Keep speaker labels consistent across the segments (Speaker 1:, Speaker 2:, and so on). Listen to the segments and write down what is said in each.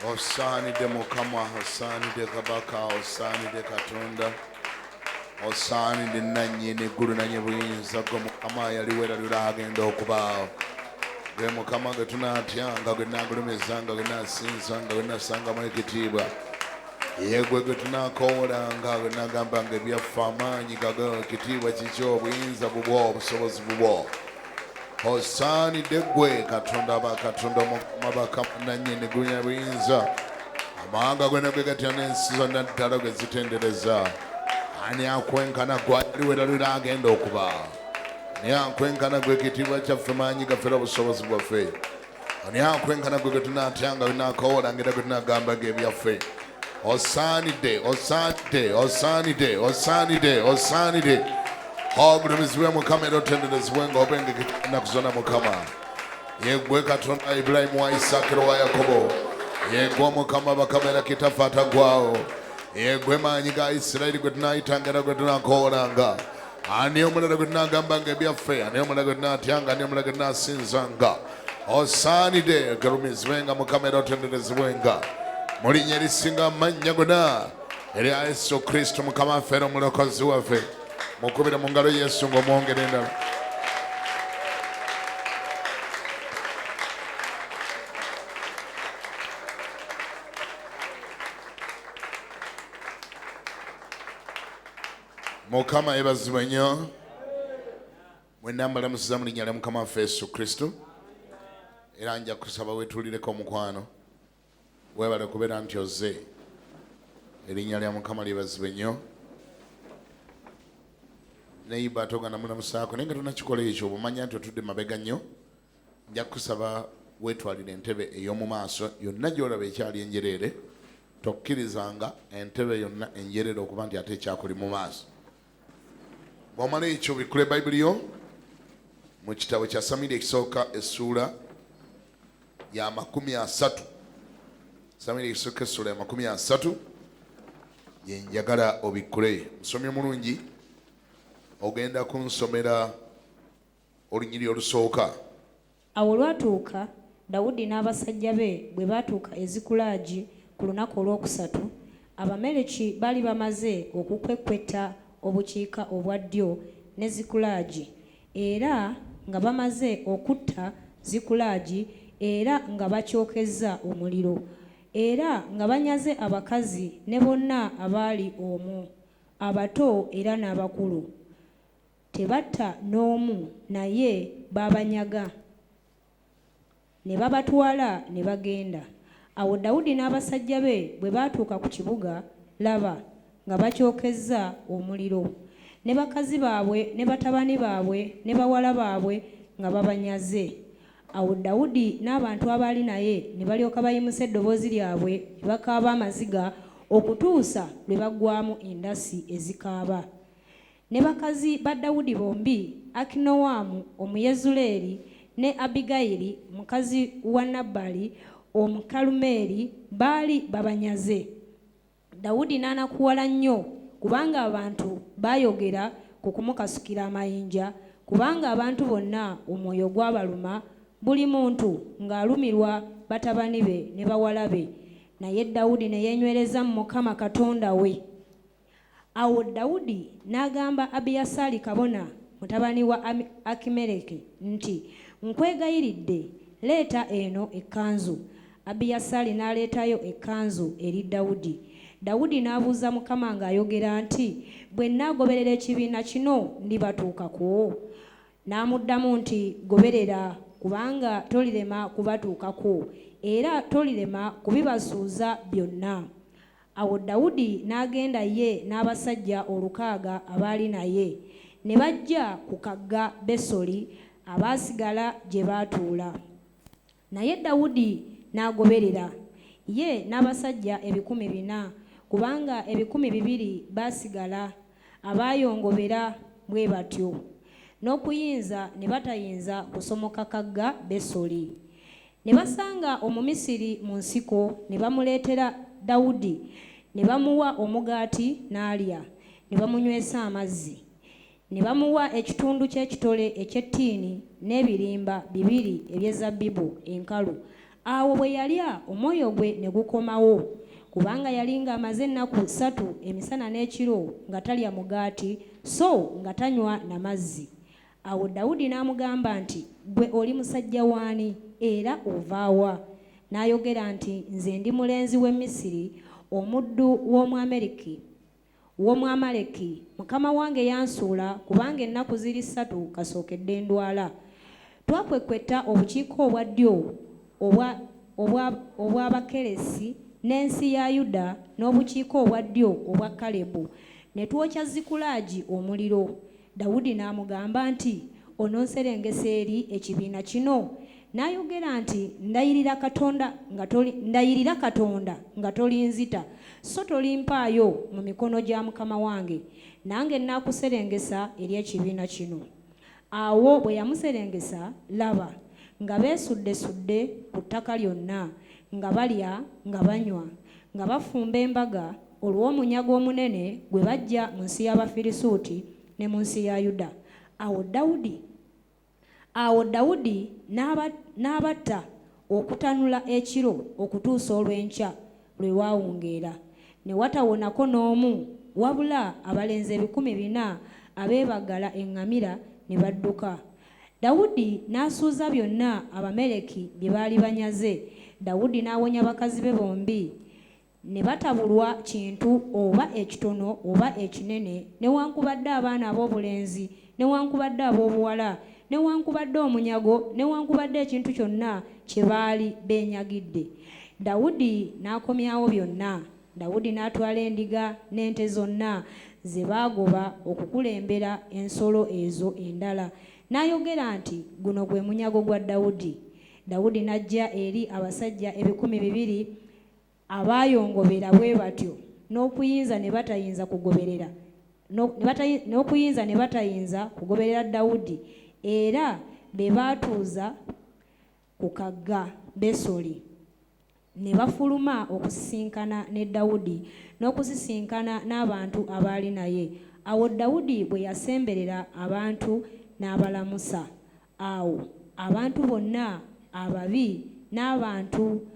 Speaker 1: Osaanidde Mukama, osaanidde Kabaka, osaanidde Katonda, osaanidde nannyini ggulu nannyini buyinza, gwe Mukama yaliwo era lira agenda okubaawo. Gwe Mukama gwe tunaatyanga, gwe naagulumizanga, gwe naasinzanga, gwe nasangamu ekitiibwa. Ye gwe gwe tunaakoowolanga, gwe naagambanga ebyaffe, amaanyi gago, ekitiibwa kikyo, obuyinza bubwo, obusobozi bubwo. Osaanidde ggwe Katonda ba Katonda, Omukama bakama, nannyini gunya buyinza, amawanga gonna gwe gatya n'ensi zonna ddala gwe zitendereza. Ani akwenkana gwe aliwo era lira agenda okuba? Ani akwenkana gwe ekitiibwa kyaffe, maanyi gaffe era obusobozi bwaffe? Ani akwenkana gwe gwe tunaatyanga, gwe tunaakoowolanga era gwe tunaagambaga ebyaffe? Osaanidde, osaanidde, osaanidde, osaanidde, osaanidde. Ogulumizibwe Mukama era otenderezebwe nga obenga ennaku zonna Mukama. Yeggwe Katonda Ibulayimu wa Isaaka era owa Yakobo. Yeggwe Omukama bakama era kitaffe ataggwaawo. Yeggwe maanyi ga Isirayiri gwe tunaayitanga era gwe tunaakoowolanga. Ani omulala gwe tunaagambanga ebyaffe? Ani omulala gwe tunaatyanga? Ani omulala gwe tunaasinzanga? Osaanidde ogulumizibwenga Mukama era otenderezebwenga mu linnya erisinga amannya gonna erya Yesu Kristo Mukama waffe era Omulokozi waffe. Mukubire mu ngalo Yesu ng'omwongera endala. Mukama yebazibwe nnyo. Mwenna mbalamusiza mu linnya lya Mukama waffe Yesu Kristo, era nja kusaba wetuulireko omukwano. Weebale kubeera nti ozze. Erinnya lya Mukama lyebazibwe nnyo. Neyiba ate oganda mulamusaako, naye nga tonakikola ekyo obumanya nti otudde mabega nnyo, nja kukusaba weetwalire entebe ey'omu maaso yonna gy'olaba ekyali enjereere. Tokkirizanga entebe yonna enjereere okuba nti ate ekyakuli mu maaso. Bw'omala ekyo bikkule Bayibuli yo mu kitabo kya Samwiri ekisooka essuula ya 30. Samwiri ekisooka essuula ya 30 ye njagala obikkule. Musomi omulungi, ogenda kunsomera olunyiriri olusooka.
Speaker 2: Awo olwatuuka Dawudi n'abasajja be bwe baatuuka e Zikulagi ku lunaku olwokusatu, Abameleki baali bamaze okukwekwetta obukiika obwa ddyo ne Zikulagi, era nga bamaze okutta Zikulagi era nga bakyokezza omuliro, era nga banyaze abakazi ne bonna abaali omwo, abato era n'abakulu. Tebatta n'omu, naye baabanyaga, ne babatwala ne bagenda. Awo Dawudi n'abasajja be bwe baatuuka ku kibuga, laba, nga bakyokezza omuliro, ne bakazi baabwe ne batabani baabwe ne bawala baabwe nga babanyaze. Awo Dawudi n'abantu abaali naye ne balyoka bayimusa eddoboozi lyabwe ne bakaaba amaziga okutuusa lwe baggwaamu endasi ezikaaba. Ne bakazi ba Dawudi bombi, Akinoamu Omuyezuleeri ne Abbigayiri mukazi wa Nabbali Omukalumeeri baali babanyaze. Dawudi n'anakuwala nnyo kubanga abantu baayogera ku kumukasukira amayinja, kubanga abantu bonna omwoyo gwabaluma, buli muntu ng'alumirwa batabani be ne bawala be. Naye Dawudi ne yeenywereza mu Mukama Katonda we. Awo Dawudi n'agamba Abiyasaali kabona, mutabani wa Akimereki nti, Nkwegayiridde, leeta eno ekkanzu. Abiyasaali n'aleetayo ekkanzu eri Dawudi. Dawudi n'abuuza Mukama ng'ayogera nti, Bwe nnaagoberera ekibiina kino, ndibatuukako? N'amuddamu nti, Goberera, kubanga tolirema kubatuukako, era tolirema kubibasuuza byonna. Awo Dawudi n'agenda ye n'abasajja olukaaga abaali naye, ne bajja ku kagga Besoli, abaasigala gye baatuula. Naye Dawudi n'agoberera, ye n'abasajja 400, kubanga 2000 baasigala, abaayongobera bwe batyo, n'okuyinza ne batayinza kusomoka kagga Besoli. Ne basanga Omumisiri mu nsiko, ne bamuleetera Dawudi, ne bamuwa omugaati n'alya, ne bamunywesa amazzi. Ne bamuwa ekitundu ky'ekitole eky'ettiini n'ebirimba bibiri eby'ezzabbibu enkalu, Awo bwe yalya, omwoyo gwe ne gukomawo, kubanga yali ng'amaze ennaku ssatu emisana n'ekiro nga talya mugaati so nga tanywa na mazzi. Awo Dawudi n'amugamba nti, Ggwe oli musajja w'ani, era ova wa? N'ayogera nti, Nze ndi mulenzi w'e Misiri, omuddu w'Omwameriki, w'Omwamaleki, mukama wange yansuula kubanga ennaku ziri ssatu kasookedde ndwala. Twakwekwetta obukiika obwa ddyo obwa obw'Abakeresi n'ensi ya Yuda n'obukiika obwa ddyo obwa Kalebu, ne twokya Zikulagi omuliro. Dawudi n'amugamba nti, Ononserengesa eri ekibiina kino? N'ayogera nti, Ndayirira Katonda nga toli, ndayirira Katonda nga tolinzita, so tolimpaayo mu mikono gya mukama wange, nange nnaakuserengesa eri ekibiina kino. Awo bwe yamuserengesa, laba, nga beesuddesudde ku ttaka lyonna, nga balya, nga banywa, nga bafumba embaga olw'omunyago omunene gwe baggya mu nsi y'Abafirisuuti ne mu nsi ya Yuda. Awo Dawudi Awo Dawudi n'abatta okutanula ekiro okutuusa olw'enkya lwe lwawungeera, ne watawonako n'omu, wabula abalenzi 400 abeebagala eŋŋamira ne badduka. Dawudi n'asuuza byonna Abameleki bye baali banyaze, Dawudi n'awonya bakazi be bombi. Ne batabulwa kintu oba ekitono oba ekinene, newankubadde abaana ab'obulenzi newankubadde ab'obuwala, newankubadde omunyago, newankubadde ekintu kyonna kye baali beenyagidde. Dawudi n'akomyawo byonna. Dawudi n'atwala endiga n'ente zonna ze baagoba okukulembera ensolo ezo endala, n'ayogera nti Guno gwe munyago gwa Dawudi. Dawudi n'ajja eri abasajja 2000 abaayongobera bwe batyo n'okuyinza ne batayinza kugoberera n'okuyinza ne batayinza kugoberera Dawudi, era be baatuuza ku kagga Besoli, ne bafuluma okusisinkana ne Dawudi n'okusisinkana n'abantu abaali naye. Awo Dawudi bwe yasemberera abantu n'abalamusa. Awo abantu bonna ababi n'abantu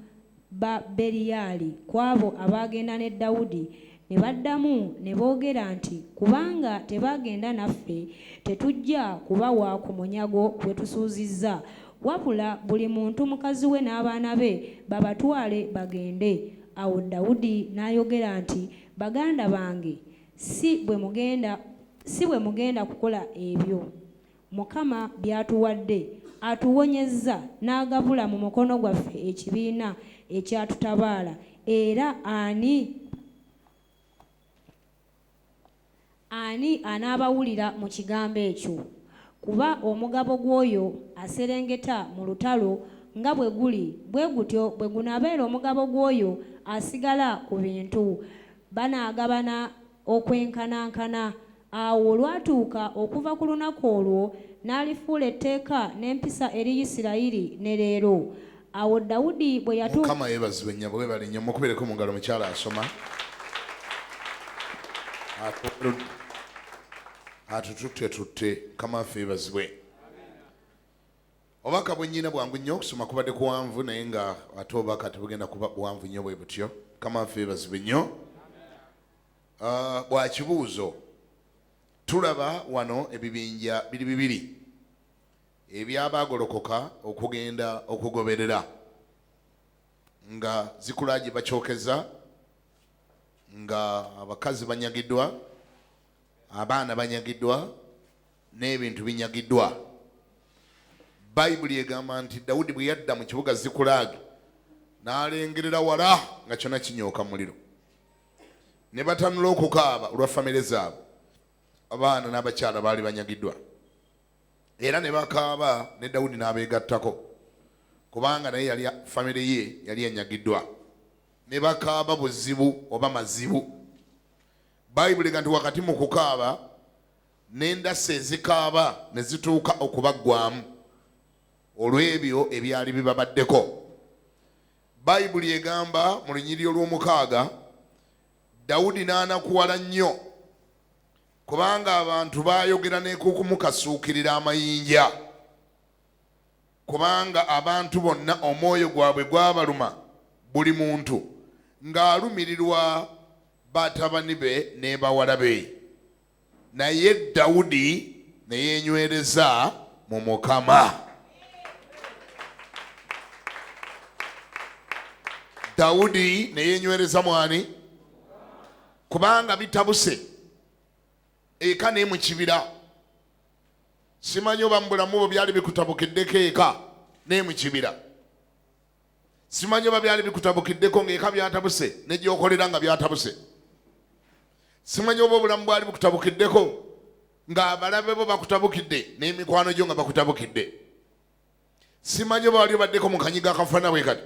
Speaker 2: ba Beriyali ku abo abaagenda ne Dawudi ne baddamu ne boogera nti Kubanga tebaagenda naffe, tetujja kubawa ku munyago gwe tusuuzizza, wabula buli muntu mukazi we n'abaana be babatwale bagende. Awo Dawudi n'ayogera nti Baganda bange, si bwe mugenda kukola ebyo. Mukama by'atuwadde, atuwonyezza n'agabula mu mukono gwaffe ekibiina ekyatutabaala, era ani ani anaabawulira mu kigambo ekyo? Kuba omugabo gw'oyo aserengeta mu lutalo nga bwe guli, bwe gutyo bwe gunaabeera omugabo gw'oyo asigala ku bintu, banaagabana okwenkanankana. Awo olwatuuka okuva ku lunaku olwo n'alifuula etteeka n'empisa eri Isirayiri ne leero. Awo Dawudi bwe yatuuka.
Speaker 1: Mukama yebazibwe nnyabo webale nnyo mukubireko mu ngalo mukyala asoma atututte tutte mukama waffe yebazibwe obubaka bwenyina bwangu nnyo okusoma kubadde kuwanvu naye nga ate obubaka tebugenda kuba buwanvu nnyo bwe butyo mukama waffe yebazibwe nnyo Ah, bwa kibuuzo. Tulaba wano ebibinja biri bibiri eby'abaagolokoka okugenda okugoberera nga Zikulagi bakyokeza, nga abakazi banyagiddwa, abaana banyagiddwa, n'ebintu binyagiddwa. Bayibuli egamba nti Dawudi bwe yadda mu kibuga Zikulagi n'alengerera wala nga kyonna kinyooka muliro. Ne batanula okukaaba olwa famire zaabwe, abaana n'abakyala baali banyagiddwa, era ne bakaaba ne Dawudi n'abeegattako, kubanga naye yali famire ye yali yanyagiddwa. Ne bakaaba buzibu oba mazibu. Bayibuli ega nti wakati mu kukaaba n'endasi ezikaaba ne zituuka okubaggwamu olw'ebyo ebyali bibabaddeko. Bayibuli egamba mu lunyiriri olw'omukaaga, Dawudi n'anakuwala nnyo, kubanga abantu baayogera ne ku kumukasuukirira amayinja. Kubanga abantu bonna omwoyo gwabwe gwabaluma, buli muntu ng'alumirirwa batabani be ne bawala be. Naye Dawudi ne yeenywereza mu Mukama. Dawudi ne yeenywereza mwani? Kubanga bitabuse eka ne mu kibira. Simanyi oba mu bulamu bwo byali bikutabukiddeko eka ne mu kibira. Simanyi oba byali bikutabukiddeko ng'eka byatabuse ne gy'okolera nga byatabuse. Simanyi oba obulamu bwali bukutabukiddeko ng'abalabe bo bakutabukidde n'emikwano gyo nga bakutabukidde. Simanyi oba wali obaddeko mu kanyigo akafaanana bwe kati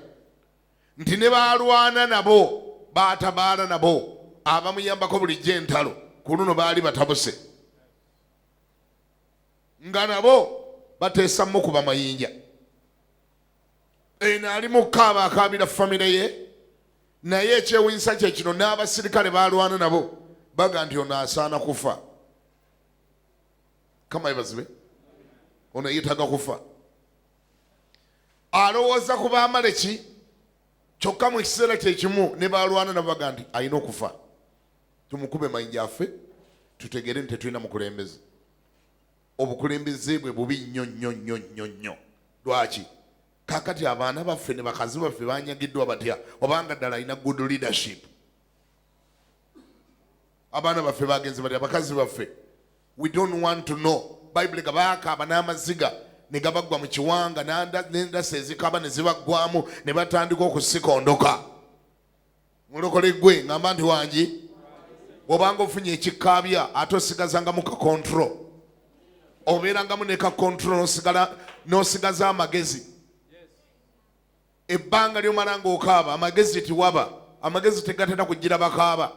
Speaker 1: nti ne baalwana nabo baatabaala nabo abamuyambako bulijjo entalo ku luno baali batabuse nga nabo bateesa mukuba mayinja. Eno ali mu kaaba akaabira famire ye, naye ekyewunyisa kye kino n'abasirikale baalwana nabo baga nti ono asaana kufa. Kama yebazibe, ono yeetaaga kufa. Alowooza ku Baamaleki, kyokka mu kiseera kye kimu ne baalwana nabo baga nti alina okufa, tumukube mayinja afe, tutegeere nti tetulina mukulembeze. Obukulembeze bwe bubi nnyo nnyo nnyo nnyo nnyo. Lwaki? Kaakati abaana baffe ne bakazi baffe banyagiddwa batya obanga ddala alina good leadership? Abaana baffe bagenze batya? Abakazi baffe? We don't want to know. Bayibuli ga baakaaba n'amaziga ne gabaggwa mu kiwanga, n'endasi ezikaaba ne zibaggwamu ne batandika okusikondoka. Mulokole gwe ngamba nti wangi, bw'obanga ofunye ekikaabya ate osigazangamu ka control, obeerangamu ne ka control n'osigaza amagezi. Ebbanga ly'omala ng'okaaba amagezi tiwaba, amagezi tegatera kugira bakaaba.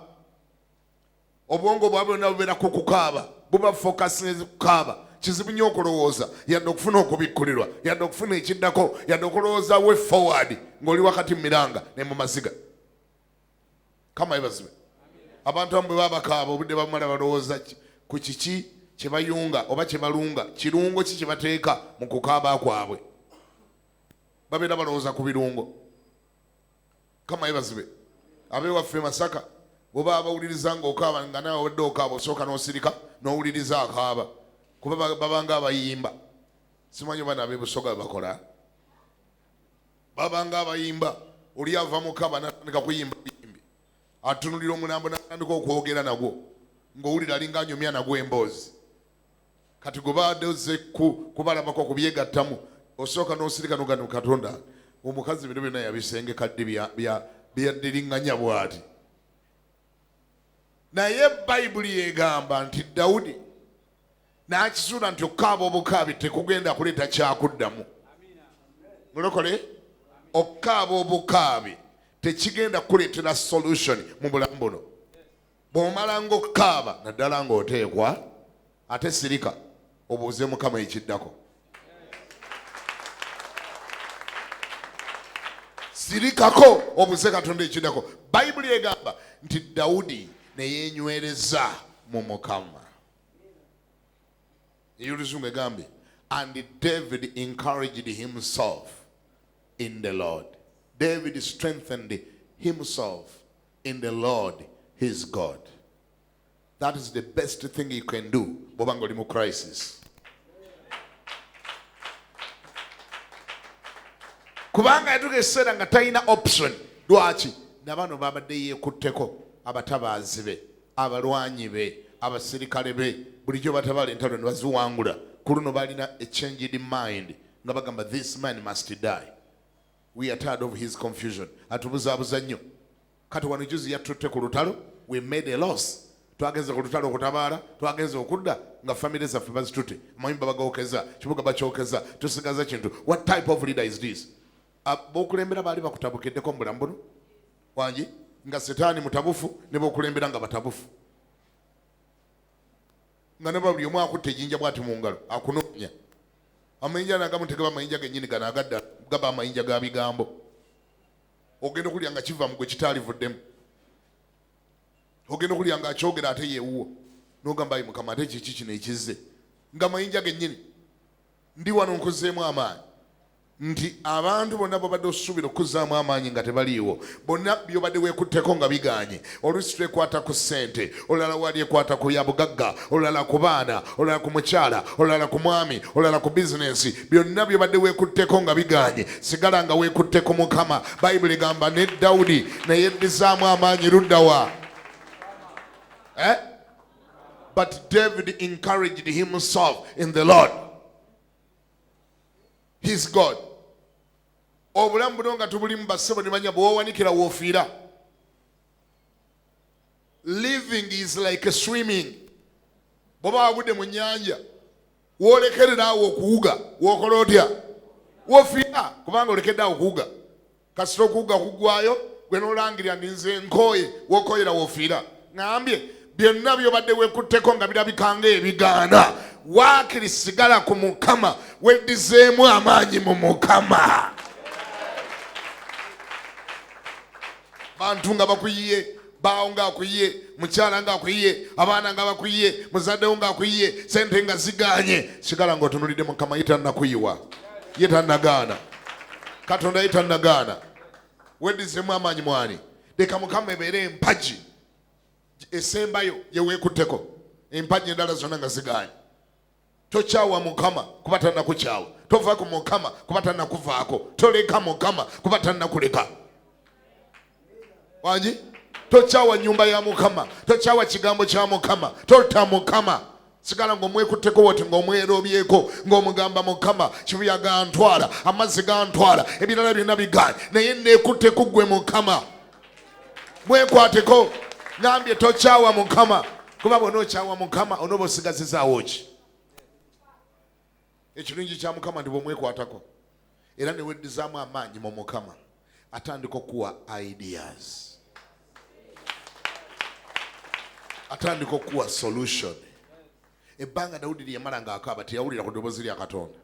Speaker 1: Obwongo bwabwe bwonna bubeera ku kukaaba, buba focus ne kukaaba. Kizibu nnyo okulowooza, yadde okufuna okubikkulirwa, yadde okufuna ekiddako, yadde okulowooza way forward ng'oli wakati mu miranga ne mu maziga. Kama yebazibe. Abantu abamu bwe baba bakaaba obudde bamala balowooza ku kiki kye bayunga oba kye balunga, kirungo ki kye bateeka mu kukaaba kwabwe. Babeera balowooza ku birungo. Kama yebazibe. Abewaffe Masaka bwe baba bawuliriza ng'okaaba nga naawe obadde okaaba, osooka n'osirika n'owuliriza akaaba, kuba babanga abayimba. Simanyi oba n'ab'e Busoga bakola, babanga abayimba. Oli ava mu kaaba n'atandika kuyimba buyimbi, atunulira omulambo n'atandika okwogera nagwo, ng'owulira alinga anyumya nagwo emboozi. Kati gwe baadde ozze kubalabako kubyegattamu, osooka n'osirika n'ogamba nti Katonda, omukazi bino byonna yabisengeka ddi byaddiriŋŋanya bw'ati? Naye Bayibuli egamba nti Dawudi n'akizuula nti okukaaba obukaabi tekugenda kuleeta kyakuddamu. Mulokole, okukaaba obukaabi tekigenda kukuleetera solution mu bulamu buno. Bw'omala ng'okukaaba, naddala ng'oteekwa, ate sirika obuuze Mukama ekiddako. Sirikako obuuze Katonda ekiddako. Bayibuli egamba nti Dawudi ne yeenywereza mu Mukama. Ey'oluzungu egambye, and David encouraged himself in the Lord. David strengthened himself in the Lord his God. That is the best thing you can do bw'oba ng'oli mu crisis. Kubanga yatuuka ekiseera nga talina option. Lwaki? Na bano babadde yeekutteko abatabaazi be, abalwanyi be, abasirikale be, bulijjo batabaala entalo ne baziwangula. Ku luno balina a changed mind nga bagamba this man must die. We are tired of his confusion. Atubuzaabuza nnyo. Kati wano juzi yatutte ku lutalo, we made a loss. Twagenze ku lutalo okutabaala, twagenze okudda nga famire zaffe bazitutte, amayumba bagokeza, kibuga bakyokeza, tusigaza kintu. What type of leader is this? Bokulembera baali bakutabukiddeko mu bulamu buno wangi, nga setaani mutabufu ne bokulembera nga batabufu, nga ne buli omu akutte ejjinja bw'ati mu ngalo akunoonya. Amayinja nagamu tegaba mayinja gennyini gano agadda, gaba amayinja ga bigambo. Ogenda okulya nga kiva mu gwe kitaalivuddemu, ogenda okulya nga akyogera ate yewuwo, n'ogamba ayi Mukama, ate kiki kino ekizze nga mayinja gennyini? Ndi wano nkuzeemu amaanyi. Nti abantu bonna bobadde osuubira okuzzaamu amaanyi nga tebaliiwo, bonna byobadde weekutteko nga bigaanye. Oluusi twekwata ku ssente, olulala wali ekwata ku ya bugagga, olulala ku baana, olulala ku mukyala, olulala ku mwami, olulala ku bizinensi. Byonna byobadde weekutteko nga bigaanye, sigala nga weekutte ku Mukama. Bayibuli egamba ne Dawudi ne yeddizaamu amaanyi luddawa? Eh? But David encouraged himself in the Lord his God. Obulamu buno nga tubulimu bassebo ne banya, bw'owanikira w'ofiira. Living is like a swimming. Bw'oba wagudde mu nnyanja, w'olekerera awo okuwuga, w'okola otya? W'ofiira, kubanga olekedde awo okuwuga. Kasita okuwuga kuggwayo, gwe n'olangirira nti nze nkooye, w'okoyera w'ofiira. Ŋambye byonna by'obadde weekutteko nga birabika ng'ebigaana, waakiri sigala ku Mukama, weddizeemu amaanyi mu Mukama. Bantu nga bakuyiye, baawo ng'akuyiye, mukyala ng'akuyiye, abaana nga bakuyiye, muzaddewo ng'akuyiye, sente nga zigaanye, sigala ng'otunulidde Mukama. Ye tannakuyiwa, ye tannagaana, Katonda ye tannagaana. Weddizemu amaanyi mwani? Leka Mukama ebeere empagi esembayo gye weekutteko, empagi endala zonna nga zigaanye. Tokyawa Mukama kuba tannakukyawa, tova ku Mukama kuba tannakuvaako, toleka Mukama kuba tannakuleka. Wangi, tokyawa nyumba ya Mukama, tokyawa kigambo kya Mukama, tota Mukama. Sigala ng'omwekutteko woti, ng'omwerobyeko, ng'omugamba Mukama, kibuya gantwala, amazzi gantwala, ebirala byonna bigaanye, naye neekutte ku ggwe Mukama. Mwekwateko. Ngambye tokyawa Mukama, kuba bwona okyawa Mukama onooba osigazizaawo ki? Ekirungi kya Mukama nti bwomwekwatako era neweddizaamu amaanyi mu Mukama, atandika okuwa ideas, atandika okuwa solution. Ebbanga Dawudi lyeyamala ng'akaaba, teyawulira ku ddoboozi lya Katonda,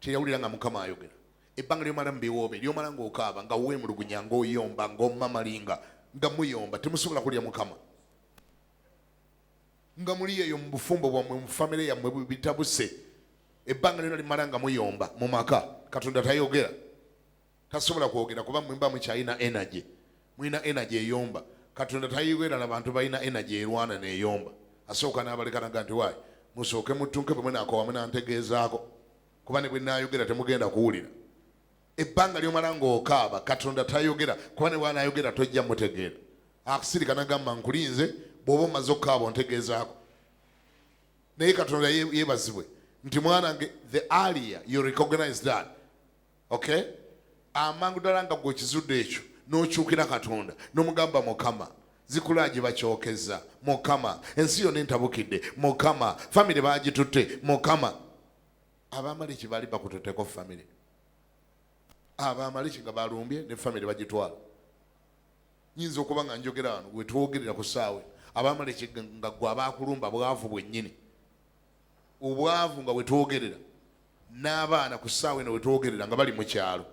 Speaker 1: teyawulira nga Mukama ayogera. Ebbanga lyomala mu biwoobe, lyomala ng'okaaba, nga weemulugunya, ng'oyomba, ng'omamalinga, nga muyomba, temusobola kulya Mukama, nga muli eyo mu bufumbo bwammwe, mu famire yammwe bitabuse, ebbanga lyona limala nga muyomba mu maka, Katonda tayogera, tasobola kwogera, kuba mwe mba mukyalina energy, mulina energy eyomba. Katonda tayogera na bantu balina energy erwana neyomba. Asooka n'abaleka naga nti waayi, musooke mutunke, bwe munaakoowa munantegeezaako, kuba ne bwe naayogera temugenda kuwulira. Ebbanga lyomala ng'okaaba, Katonda tayogera, kuba ne bwanaayogera tojja mutegeera. Akusirika nagamba nkulinze, bw'oba omaze okukaaba ontegeezaako. Naye Katonda yeebazibwe nti mwana nge, the earlier you recognize that, okay, amangu ddala nga gwe okizudde ekyo, n'okyukira Katonda n'omugamba, Mukama, Zikulagi bakyokeza, Mukama, ensi yonna entabukidde, Mukama, famire bagitutte, Mukama. Abamaleki baali bakututteko famire, Abamaleki nga balumbye ne famire bagitwala. Nyinza okuba nga njogera wano wetwogerera ku ssaawa, Abamaleki nga gwe abakulumba bwavu bwennyini, obwavu nga wetwogerera, n'abaana ku ssaawa eno wetwogerera nga bali mu kyalo.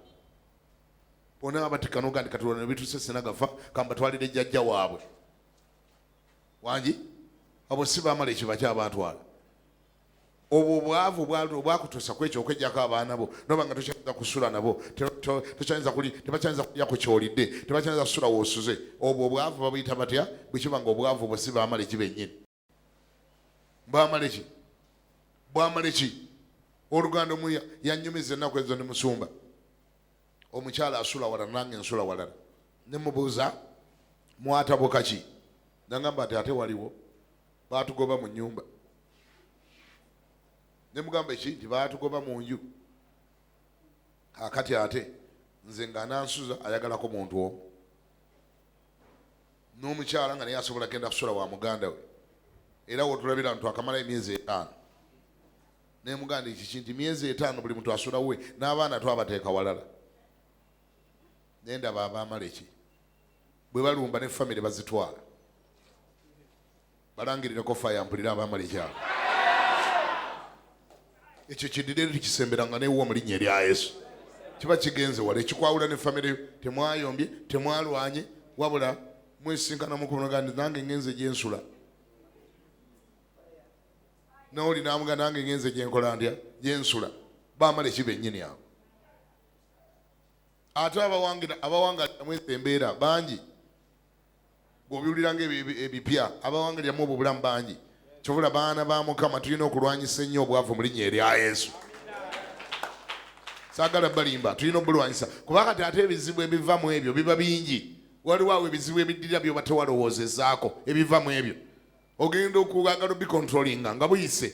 Speaker 1: Bona batikka noga nti katulwana nebituuse sinagafa, kambatwalire jjajja waabwe wangi. Abo si Bamaleki bakyabatwala? Obwo obwavu obwakutuusa ku ekyo okwejjako abaana bo, noba nga tokyayinza kusula nabo, tebakyayinza kulya ku kyolidde, tebakyayinza kusula woosuze, obwo obwavu babuyita batya? Bwe kiba nga obwavu bwo si Bamaleki bennyini. Bwamaleki, bwamaleki. Oluganda omu yanyumiza ennaku ezo, ne musumba, omukyala asula walala nange nsula walala. Ne mubuuza, mwatabuka ki? Nagamba nti ate waliwo baatugoba mu nnyumba. Ne mugamba eki? Nti baatugoba mu nju, akati ate nze nga anansuza ayagalako muntu omu, n'omukyala nga naye asobola genda kusula wa muganda we. Era wotulabira nti akamala emyezi 5. Nemuganda ekiki? Nti myezi 5 buli muntu asula we, n'abaana twabateeka walala. Nendaba Abamaleki bwe balumba ne famire bazitwala. Balangirirako faya, mpulire Abamaleki abo. Ekyo kiddire tukisemberanga newa mu linnya erya Yesu. Kiba kigenze wala ekikwawula ne famire. Temwayombye, temwalwanye, wabula mwesinkana mukunoga nti nange ngenze gyensula, noli namuga nange ngenze gyenkola ntya, gyensula. Bamaleki bennyini abo. Ate abawangaliramu ezo embeera bangi, bw'obiwulira nga ebipya, abawangaliramu obwo obulamu bangi. Kyovula baana ba Mukama, tulina okulwanyisa ennyo obwavu mu linnya erya Yesu. Saagala balimba, tulina obulwanyisa, kuba kati ate ebizibu ebiva mu ebyo biba bingi. Waliwo awo ebizibu ebiddirira byoba tewalowoozezaako ebiva mu ebyo, ogenda okuagala obicontrollinga nga buyise,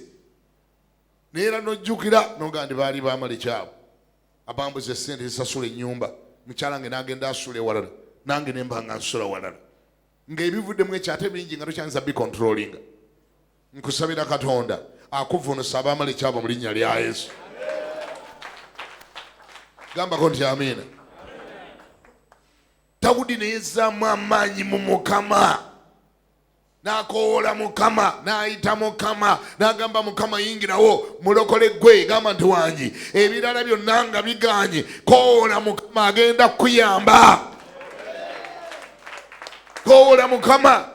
Speaker 1: naye era nojjukira noga nti baali bamala ekyabo abambuza esente zisasula ennyumba, mukyala nge n'agenda asula ewalala, nange nemba nga nsula walala, ng'ebivuddemu ekyo ate bingi nga tokyanza bicontrollinga. Nkusabira Katonda akuvunusa abamala ekyabo mu linnya lya Yesu. Gambako nti amiina. Dawudi neyezzaamu amaanyi mu Mukama, n'akowoola Mukama, n'ayita Mukama, n'agamba Mukama yingirawo mulokole gwe. Gamba nti wangi, ebirala byonna nga biganye, kowoola Mukama, agenda kukuyamba. Kowoola Mukama,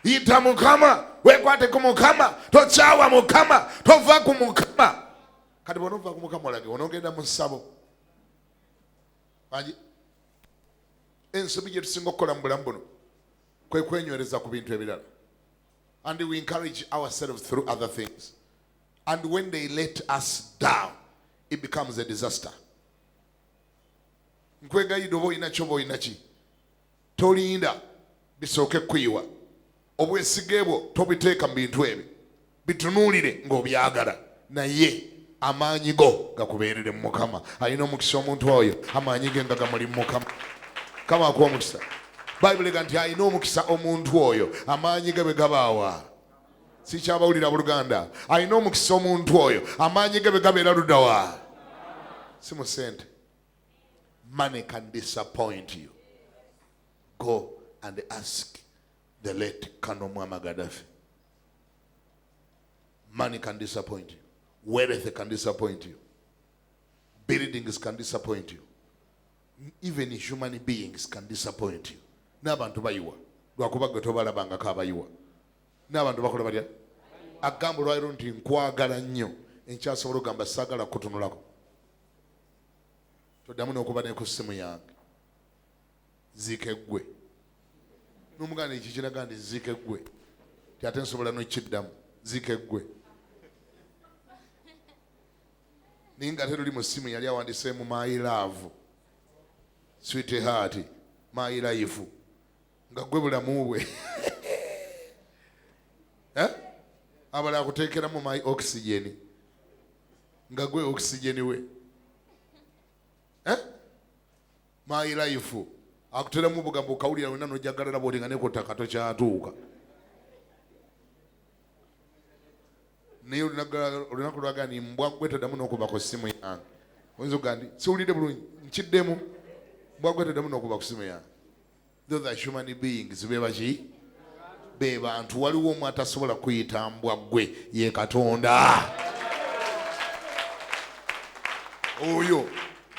Speaker 1: yita Mukama, weekwate ku Mukama, tokyawa Mukama, tova ku Mukama. Kati bw'onoova ku Mukama olage onoogenda mu ssabo. Wangi, ensobi gye tusinga okukola mu bulamu buno kwe kwenywereza ku bintu ebirala, and we encourage ourselves through other things, and when they let us down, it becomes a disaster. Nkwegayidde, oba olina ki oba olina ki, tolinda bisooke kuyiwa. Obwesige bwo tobiteeka mu bintu ebyo, bitunuulire ng'obyagala, naye amaanyi go gakubeerere mu Mukama. Alina omukisa omuntu oyo amaanyi ge nga gamuli mu Mukama. Kama akuwa omukisa. Bayibuli ega nti alina omukisa omuntu oyo amaanyi ge bwe gabaawa. Sikyabawulira buluganda. Alina omukisa omuntu oyo amaanyi ge bwe gabeera luddawa, si mu ssente. Money can disappoint you. Go and ask the late Colonel Muammar Gaddafi. Money can disappoint you, wealth can disappoint you, buildings can disappoint you, even human beings can disappoint you. N'abantu bayiwa, lwakuba gwe tobalabangako abayiwa. N'abantu bakola batya? Agamba olwaliro nti nkwagala nnyo, enkyasobola okugamba saagala kukutunulako, toddamu n'okuba ne ku ssimu yange, ziika eggwe. N'omuganda ekyo kiraga nti ziika eggwe, ti ate nsobola n'okiddamu, ziika eggwe. Naye nga ate luli mu ssimu yali awandiseemu "my love", "sweet heart", "my life", nga gwe bulamu bwe. Eh? Abalala akuteekeramu "my oxygen", nga gwe oxygen we. Eh? "My life", akuteramu obugambo okawulira wena nojagalala bwoti nga neku ttaka tokyatuuka. Naye olunaku lwaga ni mbwa gwe toddamu n'okuba ku ssimu yange, oyinza okugaa nti siwulidde bulungi, nkiddemu, mbwa gwe toddamu n'okuba ku ssimu yange. Those are human beings. Be baki? Be bantu. Waliwo omu atasobola kuyita mbwa gwe, ye Katonda. Oyo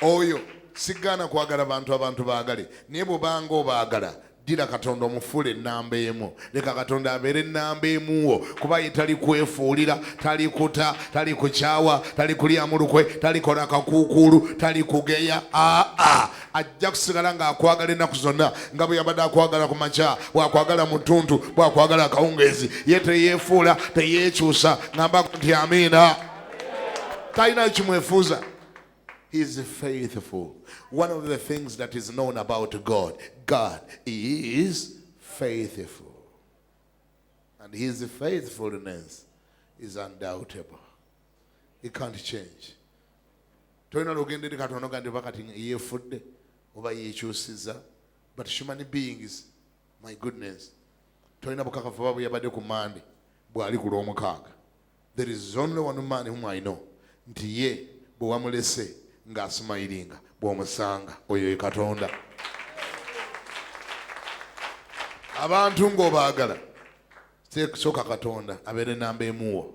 Speaker 1: oyo sigaana kwagala bantu, abantu baagale, naye bw'obanga obaagala, ddira Katonda omufuule ennamba emu. Leka Katonda abeere ennamba emuwo, kuba ye tali kwefuulira, tali kuta, tali kukyawa, tali kulyamu lukwe, talikola kakuukuulu, tali kugeya. Aa, ajja kusigala ng'akwagala ennaku zonna, nga bwe yabadde akwagala ku makya, bw'akwagala mu ttuntu, bw'akwagala akawungeezi. Ye teyeefuula, teyeekyusa. Ngambako nti amiina. Talina kimwefuuza. He is faithful. One of the things that is known about God, God is faithful. And his faithfulness is undoubtable. He can't change. Tolina lugendo eri Katonda oga nti oba kati yeefudde oba yeekyusiza. But human beings, my goodness, tolina bukakafu oba bwe yabadde ku Mande bw'ali ku Lwomukaaga. There is only one man whom I know nti ye bwe wamulese ng'asmilinga, bw'omusanga, oyo ye Katonda. Abantu ng'obaagala, sooka Katonda abeere namba emuwo,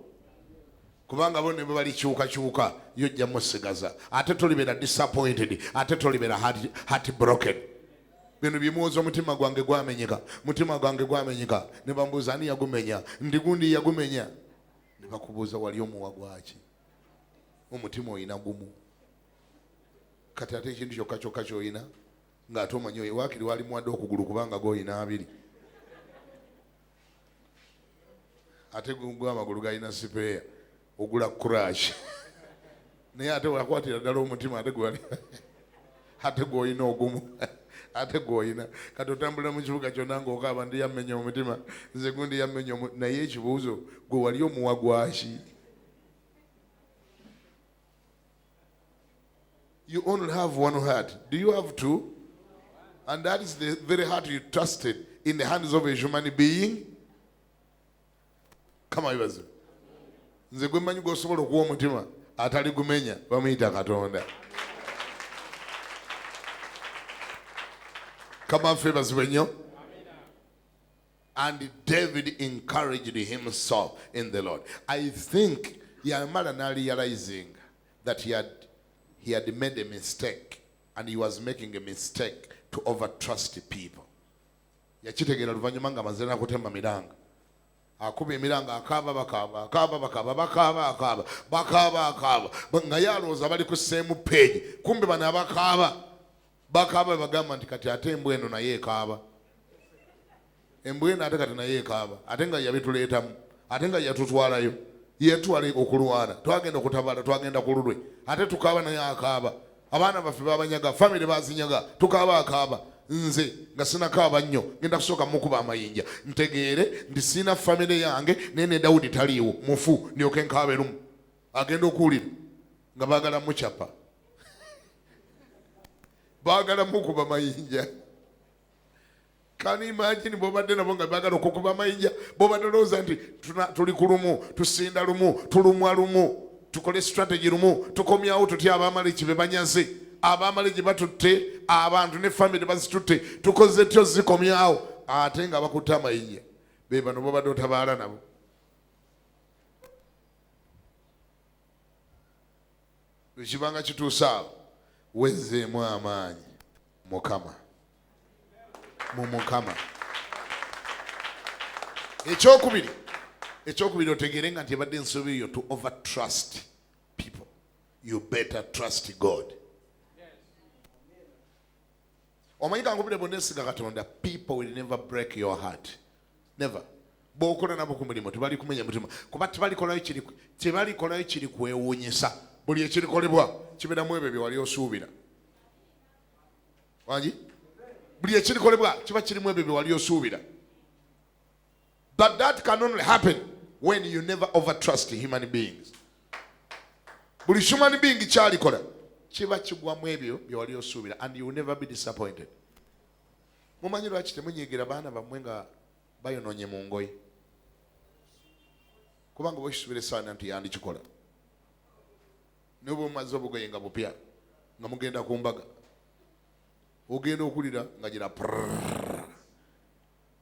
Speaker 1: kubanga bo ne bwe balikyukakyuka, yo ojja musigaza, ate tolibeera disappointed, ate tolibeera heart broken. Bino byemuwoza, omutima gwange gwamenyeka, mutima gwange gwamenyeka. Ne bambuuza ani yagumenya, ndi gundi yagumenya. Ne bakubuuza wali omuwa gwaki? Omutima oyina gumu. Kati ate ekintu kyokka kyokka ky'olina ng'ate omanyi oyo waakiri wali muwadde okugulu kubanga gw'olina abiri, ate gwo amagulu galina sipeeya, ogula crash, naye ate wakwatira ddala omutima, ate gwali ate gw'olina ogumu, ate gw'olina. Kati otambulira mu kibuga kyonna ng'okaaba, ndi yammenya omutima, nze gundi yammenya. Naye ekibuuzo, gwe wali omuwa gwaki? You only have one heart. Do you have two? And that is the very heart you trusted in the hands of a human being. Kama ibazo. Nze gwe mmanyi gw'osobola okuwa omutima atali gumenya, bamuyita Katonda. Kama ffe bazibwe nnyo. And David encouraged himself in the Lord. I think yamala na realizing that he had made a mistake and he was making a mistake to overtrust people. Yakitegeera luvannyuma nga amaze nakutema miranga, akuba emiranga, akaaba, bakaaba, akaaba, bakaaba, bakaaba, akaaba, bakaaba, akaaba, nga ye alowooza bali ku same page. Kumbe bano abakaaba bakaaba bagamba nti kati ate embwa eno naye ekaaba, embwa eno ate kati naye ekaaba, ate nga yabituleetamu, ate nga yatutwalayo, yetwala okulwana, twagenda okutabala, twagenda ku lulwe, ate tukaaba naye akaaba, abaana baffe babanyaga, famire bazinyaga, tukaaba, akaaba. Nze nga sinakaaba nnyo, ngenda kusooka mukuba amayinja ntegeere nti sina famire yange, naye ne Dawudi taliiwo, mufu, ndyoke nkaaba erumu. Agenda okuwulira nga baagala mucapa, baagala mukuba mayinja. Can you imagine bwobadde nabo nga baagala okukuba amayinja, bwobadde olowooza nti tuli ku lumu, tusinda lumu, tulumwa lumu, tukole strategy lumu, tukomyawo tutya Abamaleki be banyaze, Abamaleki batutte abantu ne famire bazitutte, tukoze tyo zikomyawo, ate nga bakutte amayinja be bano bobadde otabaala nabo. Ekibanga kituuse awo, wezzeemu amaanyi Mukama, mu Mukama. Ekyokubiri, otegeere nga nti ebadde ensobi yo to over trust people. You better trust God. Omanyi kankubire, bwonesiga Katonda, people will never break your heart, never. Bw'okola nabo ku mulimu tebali kumenya mutima, kuba tebalikolayo kiri kwewuunyisa. Buli ekirikolebwa kibeeramu ebyo bye wali osuubira. Wangi, buli ekirikolebwa kiba kirimu ebyo bye wali osuubira. But that can only happen when you never overtrust human beings. Buli human being kyalikola kiba kigwamu ebyo bye wali osuubira, and you will never be disappointed. Mumanyi lwaki temunyiigira baana bammwe nga bayonoonye mu ngoye? Kubanga bwekisubira esaana nti yandikikola, naye bwe mumaze obugoye nga bupya nga mugenda ku mbaga, ogenda okulira nga gira prrrr,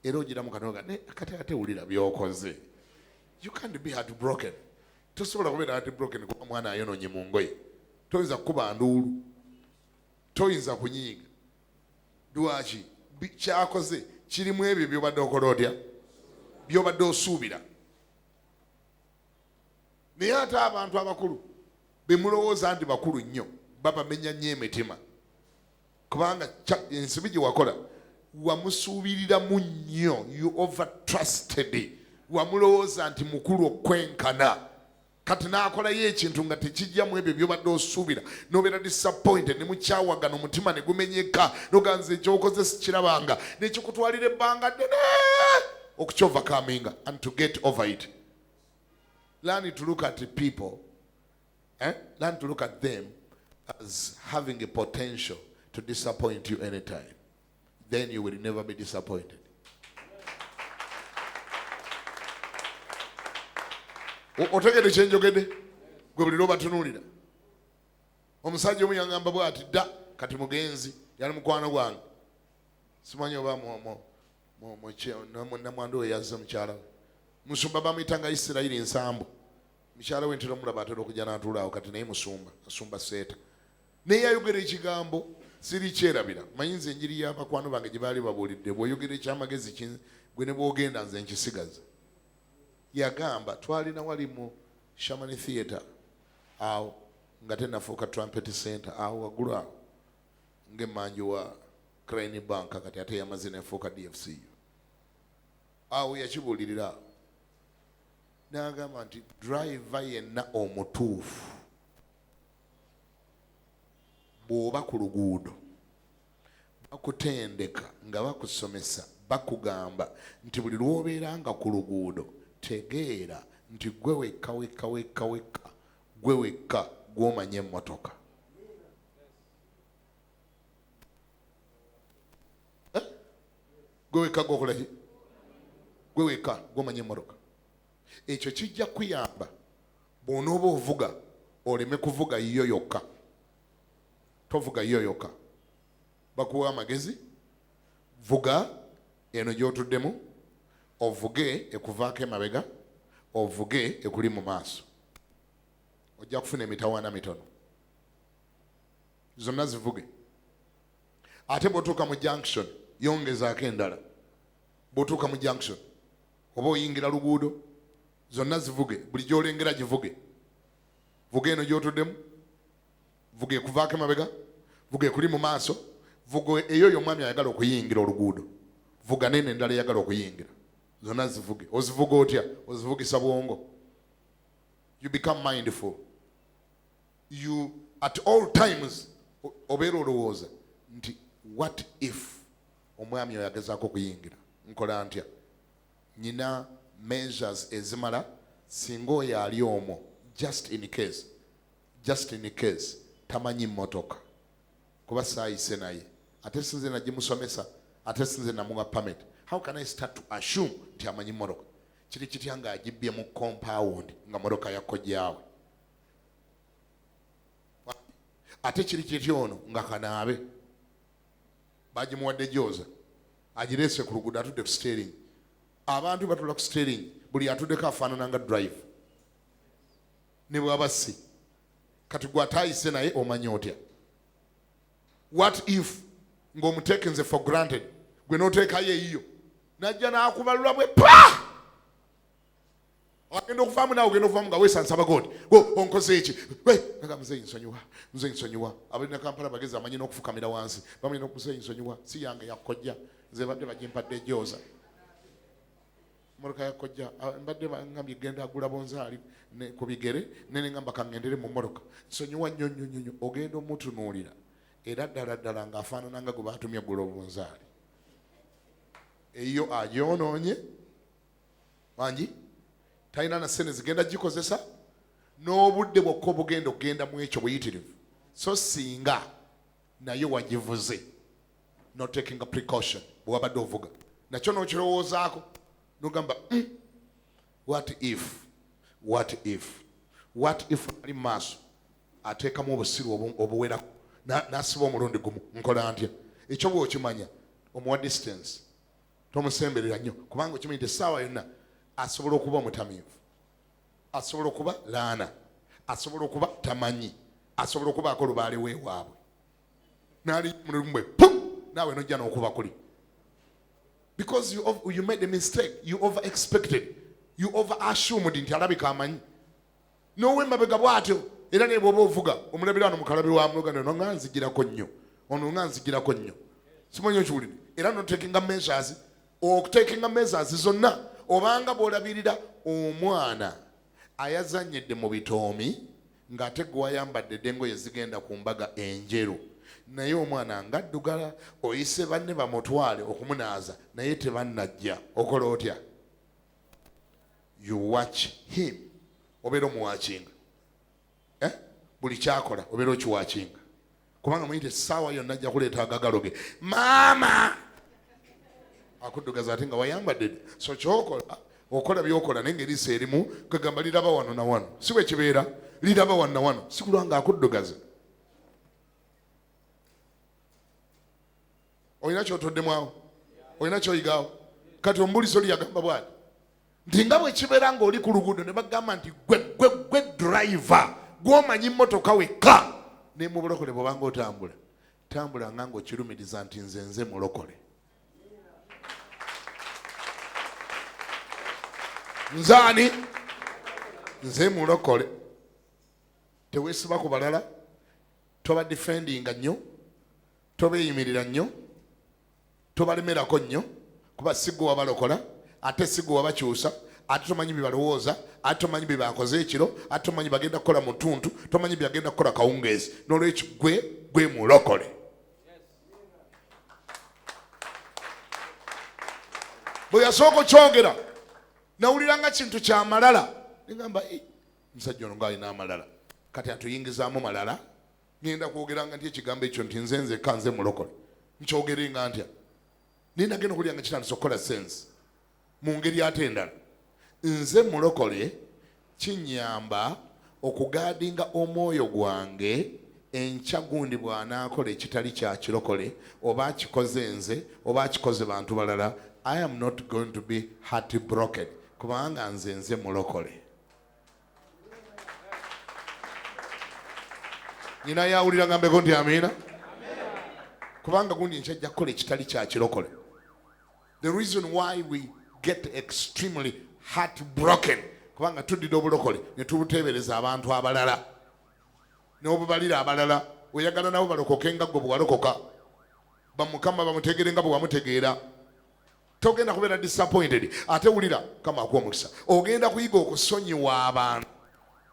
Speaker 1: era ogira mu kanoga ne kati ate wulira byokoze. You can't be heartbroken. Tosobola kubeera heartbroken kuba mwana ayonoonye mu ngoye. Toyinza kukuba nduulu, toyinza kunyiiga. Lwaki? Kyakoze kirimu ebyo byobadde okola otya, byobadde osuubira. Naye ate abantu abakulu bemulowooza nti bakulu nnyo babamenya nnyo emitima, kubanga ensobi gye wakola wamusuubiriramu nnyo. You overtrusted, wamulowooza nti mukulu okwenkana. Kati n'akolayo ekintu nga tekijjamu ebyo byobadde osuubira, nobeera disappointed, ne mukyawagana, omutima ne gumenyeka, noganza ekyokoze sikirabanga, nekikutwalira ebbanga ddene okukyovercominga and to get over it. Learn to look at people, eh? Learn to look at them as having a potential to disappoint you anytime. Then you will never be disappointed. Otegedde kyenjogedde? Gwe buli lwobatunuulira. Omusajja omu yaŋŋamba bw'ati dda, kati mugenzi, yali mukwano gwange, simanyi oba namwandu we yazze, mukyala we musumba, bamuyitanga Isirayiri Nsambu. Mukyala we ntera omulaba, atera okujja n'atuula awo. Kati naye musumba, asumba Seeta. Naye yayogera ekigambo sirikyerabira. Manyi nze enjiri y'abakwano bange gye baali babuulidde, bw'oyogera ekyamagezi gwe ne bw'ogenda nze nkisigaza. Yagamba, twalina wali mu Shamani Theatre awo nga tenafuuka Trumpet Center, awo waggulu awo. Ng'emmanju wa Crane Bank kati ate yamaze nefuuka DFCU. Awo yakibuulirira awo n'agamba nti driver yenna omutuufu bw'oba ku luguudo bakutendeka nga bakusomesa bakugamba nti buli lw'obeera nga ku luguudo tegeera nti gwe wekka wekka wekka wekka gwe wekka gw'omanya emmotoka. Eh? Gwe wekka gwokolaki? Gwe wekka gwomanya emmotoka. Ekyo kijja kuyamba bw'onooba ovuga oleme kuvuga yiyo yokka. Tovuga yiyo yokka, bakuwa amagezi, vuga eno gy'otuddemu, ovuge ekuvaako emabega, ovuge ekuli mu maaso, ojja kufuna emitawaana mitono. Zonna zivuge. Ate bw'otuuka mu junction yongezaako endala. Bw'otuuka mu junction oba oyingira luguudo, zonna zivuge, buli gy'olengera givuge. Vuga eno gy'otuddemu, vuga ekuvaako emabega, vuga ekuli mu maaso, vuga eyo oyo omwami ayagala okuyingira oluguudo, vuga nene endala eyagala okuyingira, zonna zivuge. Ozivuga otya? Ozivugisa bwongo. You become mindful. You at all times obeera olowooza nti what if omwami oyo agezaako okuyingira, nkola ntya? Nyina measures ezimala singa oyo ali omwo, just in case, just in case tamanyi mmotoka, kuba saayise naye, ate sinze nagimusomesa, ate sinze namuwa permit. How can I start to assume nti amanyi mmotoka? Kiri kitya ng'agibbye mu compound nga mmotoka ya kojjaawe? Ate kiri kitya ono nga kanaabe bagimuwadde gyoza, agireese ku luguudo, atudde ku steering. Abantu batula ku steering, buli atuddeko afaanana nga drive ne bwaba si. Kati gwe ataayise naye omanya otya? What if ng'omuteekenze for granted, gwe n'oteekayo eyiyo, najja n'akubalula bwe pa agenda okuvaamu, naawe ogenda okuvaamu nga weesansa bagondi, onkoze eki? Nga muzeeyi nsonyiwa, muzeeyi nsonyiwa. Abalina Kampala bagezi, amanyi n'okufukamira wansi, bamanyi. Muzeeyi nsonyiwa, si yange, yakojja, nze badde bagimpadde ejooza motoka ya kojja, mbadde bangambye genda agula bonzaali ku bigere, nene ngamba kangendere mu mmotoka, nsonyiwa nnyo nnyo nnyo. Ogenda omutunuulira era ddala ddala ng'afaanana nga gwe baatumye gula obunzaali, eyo agyonoonye wangi, talina na sente zigenda gikozesa, n'obudde bwokka obugenda okugenda mu ekyo buyitirivu. So singa naye wagivuze not taking a precaution, bwe wabadde ovuga nakyo n'okirowoozaako nogamba, what if, what if, what if ali mu maaso ateekamu obusiru obuwerako n'asiba omulundi gumu, nkola ntya?" Ekyo bw'okimanya omuwa distance, tomusemberera nnyo, kubanga okimanyi nti essaawa yonna asobola okuba omutamiivu, asobola okuba laana, asobola okuba tamanyi, asobola okubaako lubaale weewaabwe naali mulimu pum, naawe nojja n'okuba kuli because you made a mistake, you over expected, you over assumed nti alabika amanyi. N'owemabega bw'atyo era naye bw'oba ovuga omulabira wano mukalabi wa muganda ono nga nzigirako nnyo, ono nga nzigirako nnyo, simanyi okiwulire. Era notakinga measures, okutakinga measures zonna, obanga bw'olabirira omwana ayazanyidde mu bitoomi ng'ate gwe wayambadde dde engoye zigenda ku mbaga enjeru, naye omwana ng'addugala, oyise banne bamutwale okumunaaza naye tebannajja, okola otya? You watch him, obeera omuwakinga, eh? Buli kyakola obeera okiwakinga, kubanga muyite essaawa yonna ajja kuleeta agagalo ge maama akuddugaza ate nga wayambadde dda. So kyokola, okola byokola, naye ngaeriiso erimu kwegamba liraba wano na wano, si bwe kibeera, liraba wano na wano, si kulwa nga akuddugaza. Olina kyotoddemu awo, olina kyoyigaawo. Kati omubulizi oli yagamba bwati nti nga bwe kibeera ng'oli ku luguudo ne bagamba nti gwe gwe gwe driver gw'omanyi mmotoka wekka, ne mu bulokole bw'obanga otambula, tambula nga ng'okirumiriza nti nze nze mulokole, nze ani, nze mulokole. Teweesiba ku balala, toba defendinga nnyo. Tobeeyimirira nnyo, tobalemerako nnyo, kuba si ggwe wabalokola, ate si ggwe wabakyusa, ate tomanyi bye balowooza, ate tomanyi bye bakoze ekiro, ate tomanyi bagenda kukola mu ttuntu, tomanyi bye bagenda kukola kawungeezi. N'olwekyo gwe gwe mulokole. Bwe yasooka okyogera nawulira nga kintu kya malala, nengamba musajja ono ng'alina amalala, kati atuyingizaamu malala. Ngenda kwogera nga ntya ekigambo ekyo nti nze nzekka nze mulokole, nkyogere nga ntya? Naye nagenda okulya nga kitandise okukola sense mu ngeri ate endala. Nze mulokole kinyamba okugaadinga omwoyo gwange enkya gundi bw'anaakola ekitali kya kirokole, oba akikoze nze oba akikoze bantu balala, I am not going to be heart broken, kubanga nze nze mulokole. Nyina yawulira ngambeko nti amiina, kubanga gundi enkya ajja kukola ekitali kya kirokole. The reason why we get extremely heart broken, kubanga tuddira obulokole ne tubuteebereza abantu abalala n'obubalira abalala. Oyagala nabo balokoke nga gwe bwewalokoka, bamukama bamutegeere nga bwe wamutegeera. Togenda kubeera disappointed. Ate wulira, Mukama akuwa omukisa, ogenda kuyiga okusonyiwa abantu,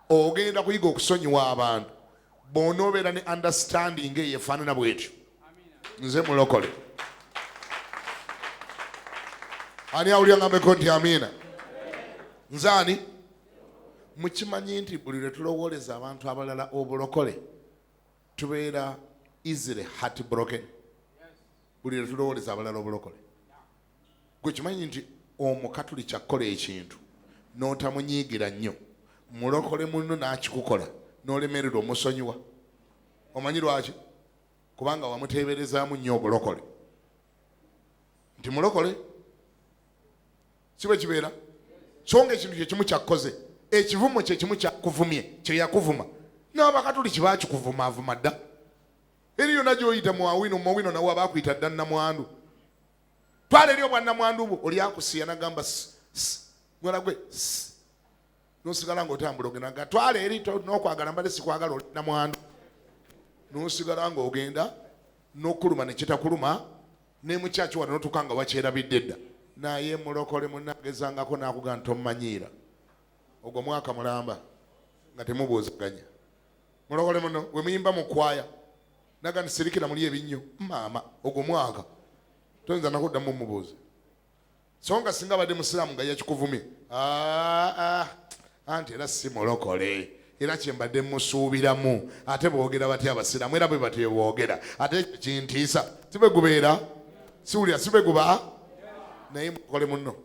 Speaker 1: ogenda kuyiga okusonyiwa abantu bw'onoobeera ne understanding eyo efaanana bwetyo. Nze mulokole. Ani awulira ngambeko nti amiina? Nze ani? Mukimanyi nti buli lwe tulowooleza abantu abalala obulokole tubeera easily heart broken. Buli lwe tulowooleza abalala obulokole, gwe kimanyi nti omukatuli kyakkola ekintu n'otamunyiigira nnyo, mulokole munno n'akikukola n'olemererwa omusonyiwa. Omanyi lwaki? Kubanga wamuteeberezaamu nnyo obulokole nti mulokole, si bwe kibeera? So nga ekintu kyekimu kyakkoze, ekivumo kyekimu kyakuvumye kyeyakuvuma, n'abakatuliki baakikuvumaavuma dda. Eri yonna gy'oyita mu Awino, mu Owino nawo abaakuyita dda nnamwandu. Twala eri obwannamwandu bwo, oli akusiya nagamba mwana gwe n'osigala ng'otambula ogenda nga twala eri n'okwagala mbadde sikwagala oli nnamwandu, n'osigala ng'ogenda n'okuluma ne kitakuluma ne mu kyaki wano n'otuuka nga wakyerabidde dda. Naye mulokole munnagezangako n'akugamba nti tommanyiira, ogwo mwaka mulamba nga temubuuzaganya. Mulokole muno we muyimba mu kwaya naga nti sirikira muli ebinnyo maama, ogwo mwaka toyinza nakuddamu mubuuza. So nga singa abadde musiraamu nga yakikuvumye, anti era si mulokole, era kyembadde musuubiramu, ate boogera batya abasiraamu, era bwe batyo boogera, ate ekyo kintiisa. Si bwe gubeera, siwulira, si bwe guba. Naye mulokole munno,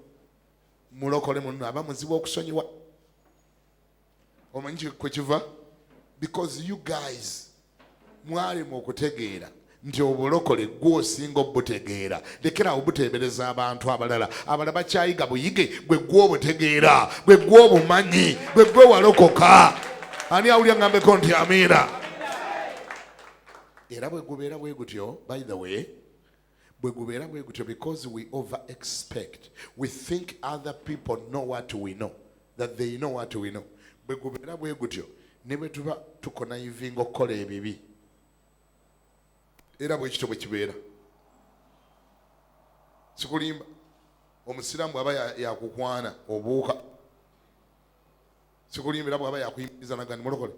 Speaker 1: mulokole munno aba muzibu okusonyiwa. Omanyi kwe kiva? Because you guys mwalema okutegeera nti obulokole gwe osinga obutegeera. Lekera obuteebereza abantu abalala, abalala bakyayiga buyige, gwe gwe obutegeera, gwe gwe obumanyi, gwe gwe walokoka. Ani awulira ngambeko nti amiina? Era bwe gubeera bwe gutyo, by the way, bwe gubeera bwe gutyo, because we over expect, we think other people know what we know, that they know what we know. Bwe gubeera bwe gutyo, ne bwe tuba tukonayivinga okukola ebibi, era bwe kityo bwe kibeera. Sikulimba, omusiraamu bw'aba yakukwana obuuka. Sikulimba, era bw'aba yakuyimiriza naga nti mulokole,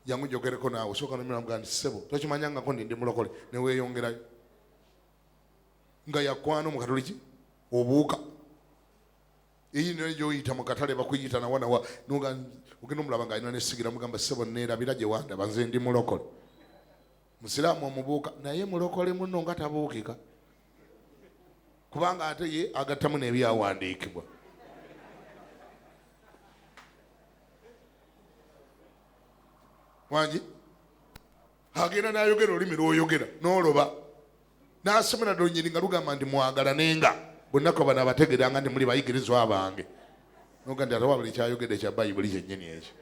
Speaker 1: jangu njogereko naawe, osooka nomira nti ssebo tokimanyangako nti ndi mulokole, ne weeyongerayo. Nga yakwana omukatoliki obuuka. Eyi nayo gy'oyita mu katale bakuyita nawa nawa, ogenda omulaba ng'alina nesigira, mugamba ssebo neerabira gye wandaba, nze ndi mulokole. Musiraamu omubuuka, naye mulokole munno nga tabuukika, kubanga ate ye agattamu n'ebyawandiikibwa. Wangi agenda n'ayogera olulimi lw'oyogera n'oloba, n'asomera ddala nga lugamba nti mwagalanenga bonna ko bano abategeeranga nti muli bayigirizwa bange. Noga nti ate wabula ekyayogedde kya Bayibuli kyennyini ekyo.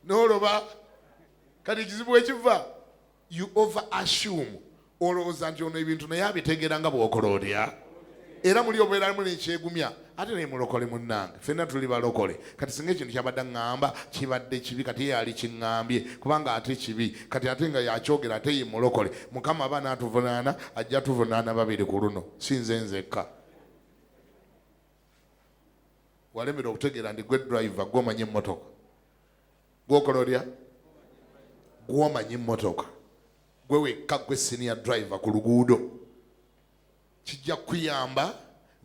Speaker 1: N'oloba. Kati ekizibu ekiva, you over assume, olowooza nti ono ebintu naye abitegeera nga bw'okola otya, era muli obeeramu nekyegumya Ate naye mulokole munnange, ffenna tuli balokole. Kati singa ekintu kyabadde aŋŋamba kibadde kibi, kati ye yali kiŋŋambye kubanga ate kibi, kati ate nga yakyogera ate ye mulokole. Mukama aba anaatuvunaana, ajja tuvunaana babiri ku luno, si nze nzekka. Walemera okutegeera nti gwe driver, gw'omanyi emmotoka, gwokola otya, gw'omanyi emmotoka, gwe wekka, gwe senior driver ku luguudo. Kijja kukuyamba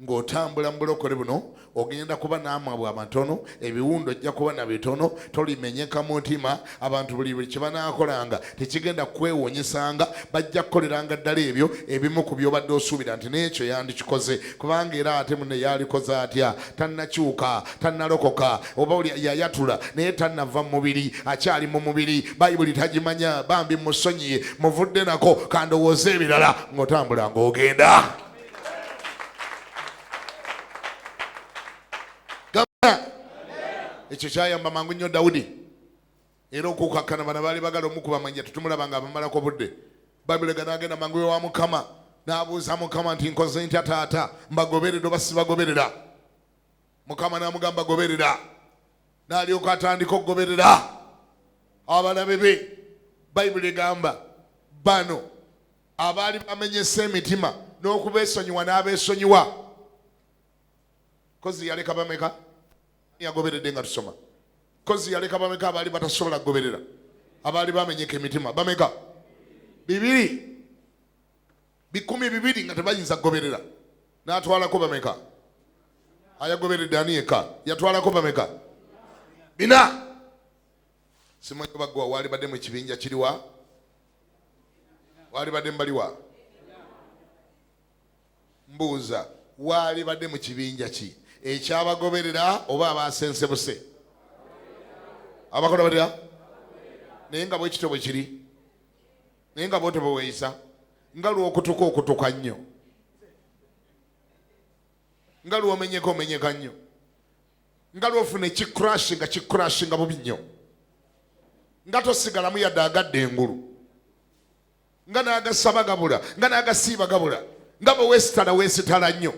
Speaker 1: ng'otambula mu bulokole buno, ogenda kuba n'amabwa amatono, ebiwundu ojja kuba na bitono, tolimenyeka mutima. Abantu buli buli kye banaakolanga tekigenda kukwewuunyisanga, bajja kukoleranga ddala ebyo ebimu ku by'obadde osuubira nti n'ekyo yandikikoze, kubanga era ate munne yalikoze atya? Tannakyuka, tannalokoka, oba oli yayatula naye tannava mu mubiri, akyali mu mubiri, Bayibuli tagimanya, bambi musonyiye, muvudde nako, kandowooze ebirala. Ng'otambula ng'ogenda. Ekyo kyayamba mangu nnyo Dawudi era okukakkana. Bano baali bagala omukuba amayinja, tetumulaba nga abamalako budde. Bayibuli ega n'agenda mangu ewa Mukama n'abuuza Mukama nti nkoze ntya taata, mbagoberera oba sibagoberera? Mukama n'amugamba goberera, n'alyoka atandika okugoberera abalabe be. Bayibuli egamba bano abaali bamenyese emitima n'okubeesonyiwa n'abeesonyiwa. Kozi yaleka bameka yagoberedde nga tusoma? Kozi yaleka bameka abaali batasobola kugoberera, abaali bamenyeka emitima? Bameka? Bibiri, 200 nga tebayinza kugoberera. N'atwalako bameka? Ayagoberedde ani yekka? Yatwalako bameka? 400. Simanyi oba gwe waalibadde mu kibinja kiriwa, waalibadde mubaliwa? Mbuuza, waalibadde mu kibinja ki, ekyabagoberera oba abasensebuse? Abakola batya? Naye nga bwekityo bwe kiri, naye nga bwotyo bwe weeyisa, nga lw'okutuka okutuka nnyo, nga lw'omenyeka omenyeka nnyo, nga lw'ofuna ekicrash nga kicrash nga bubi nnyo, nga tosigalamu yadde agadde engulu, nga n'agasaba gabula, nga n'agasiiba gabula, nga bwe weesitala weesitala nnyo,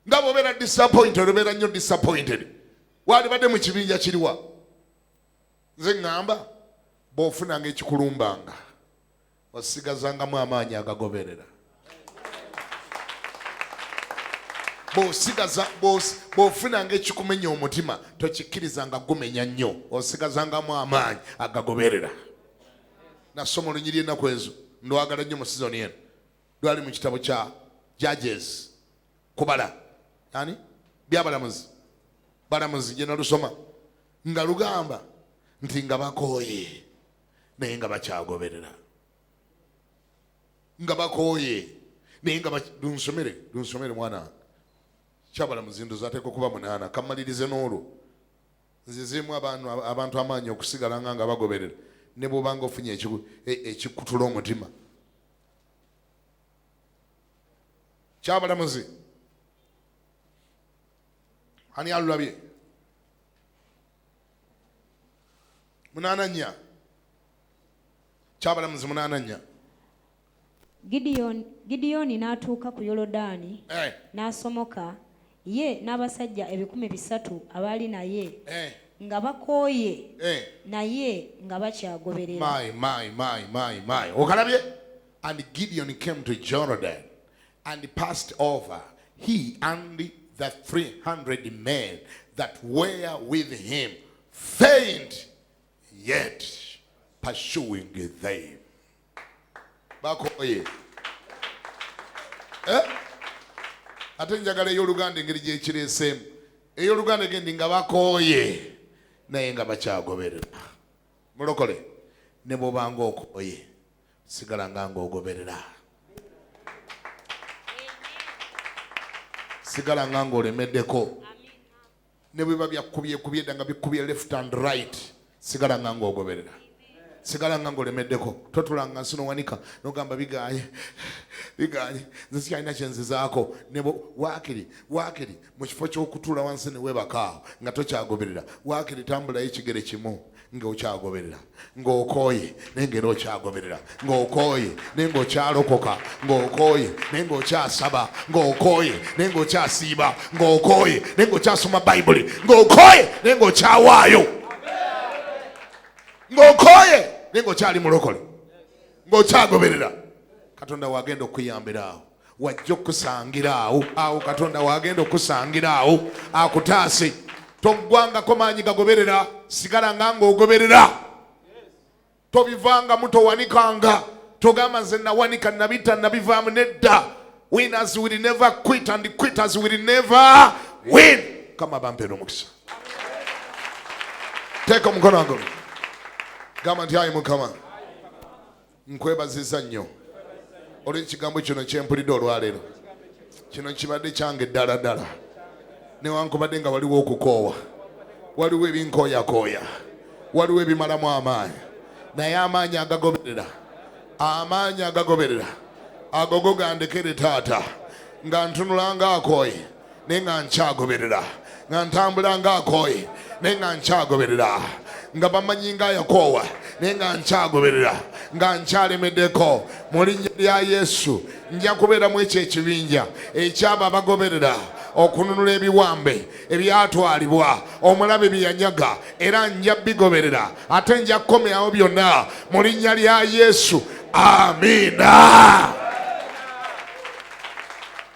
Speaker 1: nga bw'obeera disappointed obeera nnyo disappointed. Waalibadde mu kibinja kiriwa? Nze ŋŋamba bw'ofunanga ekikulumbanga osigazangamu amaanyi agagoberera. Bw'ofunanga ekikumenya omutima tokikkirizanga gumenya nnyo, osigazangamu amaanyi agagoberera. Nasoma olunyiri ennaku ezo, ndwagala nnyo mu sizoni eno, lwali mu kitabo kya Judges, kubala ani byabalamuzi, balamuzi gye nalusoma, nga lugamba nti nga bakooye naye nga bakyagoberera, nga bakooye naye nga lunsomere, lunsomere mwana wange. Kyabalamuzi ndoza ateekwa kuba 8, kamalirize n'olwo. Nzizeemu abantu amaanyi okusigala nga bagoberera ne bw'obanga ofunye ekikutula omutima. Kyabalamuzi ani alulabye? 84. Kyabalamuzi 84.
Speaker 2: Gideoni n'atuuka ku Yoludaani, n'asomoka, ye n'abasajja 300 abaali naye, nga bakooye, naye nga bakyagoberera.
Speaker 1: My, my, my, my, my. Okalabye? And Gideon came to Jordan and passed over, he and the 300 men that were with him, faint yet pursuing them. Bakoye. Ate njagala ey'Oluganda engeri gyekireeseemu. Ey'Oluganda egendi nga bakooye naye nga bakyagoberera. Mulokole ne bw'obanga okooye sigala nga ng'ogoberera, sigala nga ng'olemeddeko, ne bwe biba byakubyekubye dda nga bikubye left and right, sigala nga ng'ogoberera, sigala nga ng'olemeddeko. Totulanga nsi nowanika nogamba biganye biganye, nze sikyalina kyenzizaako. Ne waakiri waakiri mu kifo ky'okutuula wansi ne weebaka awo nga tokyagoberera, waakiri tambulayo ekigere kimu. Ng'okyagoberera, ng'okooye naye ng'era okyagoberera, ng'okooye naye ng'okyalokoka, ng'okooye naye ng'okyasaba, ng'okooye naye ng'okyasiiba, ng'okooye naye ng'okyasoma Bayibuli, ng'okooye naye ng'okyawaayo, ng'okooye naye ng'okyali mulokole, ng'okyagoberera. Katonda wagenda okuyambira awo, wajja okukusangira awo awo. Katonda wagenda okukusangira awo akutaase. Toggwangako maanyi gagoberera, sigala nga ng'ogoberera, tobivangamu, towanikanga, togamba nze nawanika, nabita, nabivaamu. Nedda. Winners will never quit and quitters will never win. Kama bampeera omukisa. Teeka omukono ago, gamba nti, "Ayi Mukama, nkwebaziza nnyo olw'ekigambo kino kyempulidde olwaleero. Kino kibadde kyange ddala ddala, newankubadde nga waliwo okukoowa, waliwo ebinkooyakooya, waliwo ebimalamu amaanyi, naye amaanyi agagoberera, amaanyi agagoberera ago go gandekere taata, nga ntunula ngaakooye naye nga nkyagoberera, nga ntambula ngaakooye naye nga nkyagoberera, nga bamanyi nga yakoowa naye nga nkyagoberera, nga nkyalemeddeko. Mu linnya lya Yesu, nja kubeeramu ekyo ekibinja ekyabo abagoberera okununula ebiwambe ebyatwalibwa omulabe bye yanyaga, era nja bigoberera ate nja kukomyawo byonna mu linnya lya Yesu. Amiina."